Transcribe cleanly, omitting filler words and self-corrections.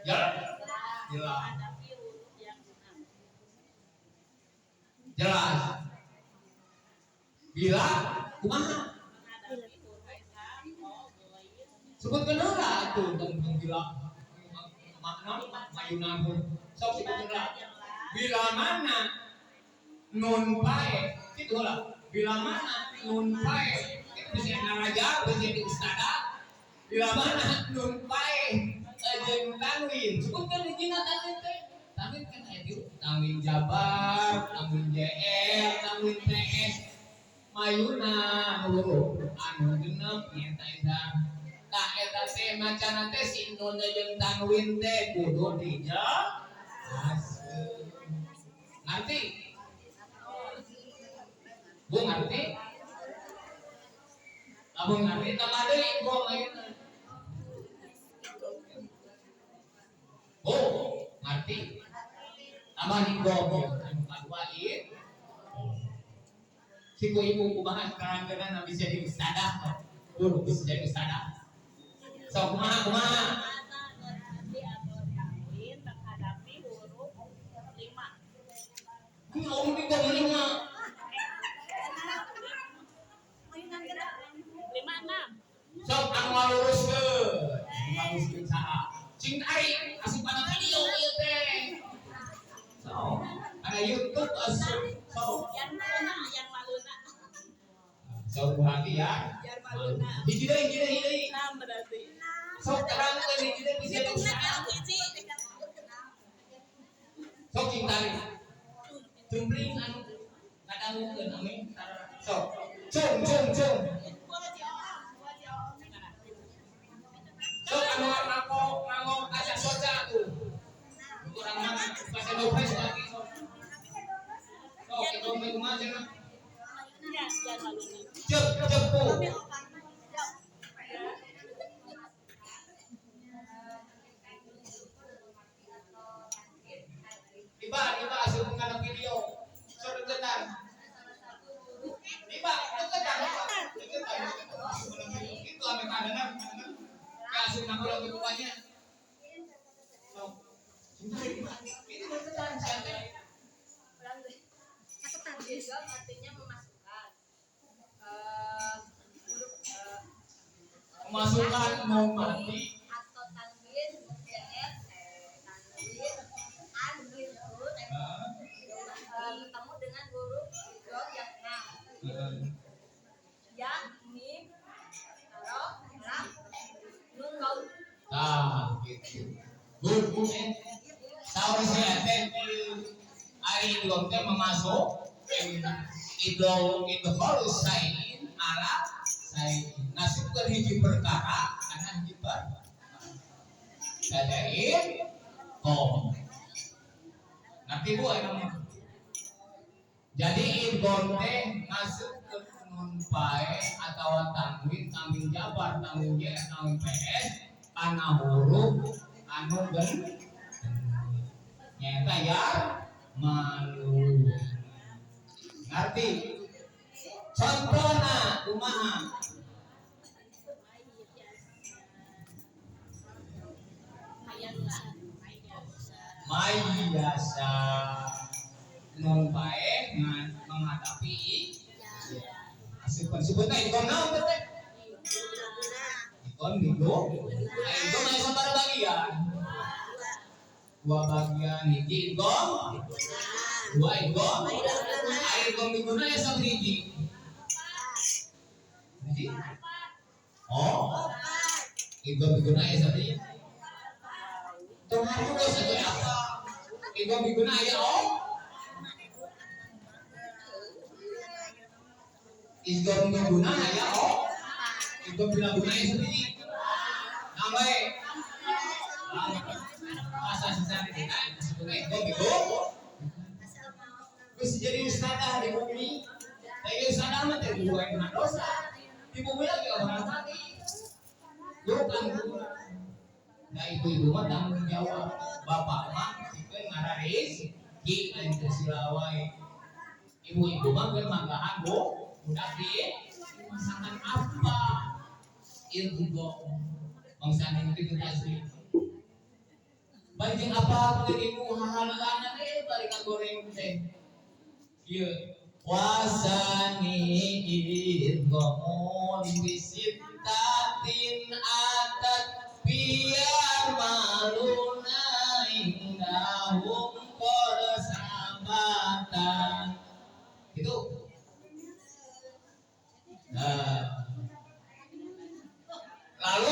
Jelas? Jelas. Jelas. Bila kumaha? Sebutkeun heula atuh tentang bila makna mayunan sok sebutkeun heula. Bila mana nun pae kitu heula. Bila mana nun pae itu bisa ngaraja, bisa di ustada. Bila mana nun pae jeung tanwin. Sebutkeun hijina tanwin teh. Tanwin kan aya tilu, tanwin jabar, tanwin JR, tanwin TS. Mayuna huruf anu genep nyaeta eta. Tah eta teh macana teh si nun jeung tanwin teh kudu dijelaskeun. Ngerti? Bu ngerti? Lamun ngerti tambah deui gong ayeuna. Bu ngerti? Tambah di gong anu kadua ieu. Si ku ibu kumaha terangkeunana bisa jadi ustadah. Bu bisa jadi ustadah. Sok kumaha kumaha? Menghadapi huruf 5. Kumaha di gong 5? 5 6. Sok anu ngaluruskeun. Ngaluruskeun saha? Cing tarik asup kana video ieu teh. Sok, ada YouTube asup sok. Yang maluna, yang maluna. Sok bu hati ya. Yang maluna. Hiji deui, hiji deui, hiji deui. 6 berarti. Sok terangkeun hiji deui bisa Hitungna bisa. kalau hiji. Sok cing tarik. Jumpling anu ngadangukeun amin. Sok. Cung cung cung. Sok anu nganggo nganggo kaca soca tuh. Kurang mana? Pasal dompet lagi sok. Sok itu mah kumaha cenah? Ya, yang maluna. Cek cek bu. Tiba tiba asup kana video. Sok deketan. Tiba deketan deketan. Itu ame kadenan kadenan. Kayak asup na kalau rupanya. Sok. Ini deketan santai. Idgham artinya memasukkan. Huruf Memasukkan nun mati atau tanwin JR tanwin an gitu bertemu dengan huruf idgham yang 6. Ya, mim, ro, lam, nun, waw. Tah gitu. Good bu. Saur saya teh ari idgham teh memasuk idgham idghal sain ala sain. Nasibkeun hiji perkara kana hiji perkara. Dadain kom. Nanti bu emang. Jadi idgham teh masuk ke nun pae atau tanwin, tanwin jabar, tanwin j, tanwin ps kana huruf anu gen nyaeta ya malu. Ngerti? Contohna kumaha? Mayasa nun pae menghadapi asupan sebutna idgham naon teh? Idgham minggu. Idgham aya sabaraha bagian? 2 bagian. Hiji idgham, 2 idgham. Ari idgham minggu aya sabaraha hiji? Hiji? Oh. Idgham minggu aya sabaraha hiji? Tong harus atuh apa? Idgham minggu aya oh. Idgham minggu aya oh. Idgham bila guna aya sabaraha hiji? Nambah. Masa sisa kan sebutnya idgham minggu. Terus jadi ustadzah di bumi. Tapi ustadzah mah teh dua yang dosa. Di bumi lagi orang tadi. Bukan. Nah ibu-ibu mah tanggung jawab. Bapak mah sikeun ngararis ki lain teu sila wae. Ibu-ibu mah keur manggahan bu, budak di masakan apa? Idgham. Bangsa ini kita taslim. Bari jeung apa ibu hahalana bari ngagoreng teh. Ieu wasani idghamun bisittatin atat biar maluna indahum qad sabatan. Itu. Nah, lalu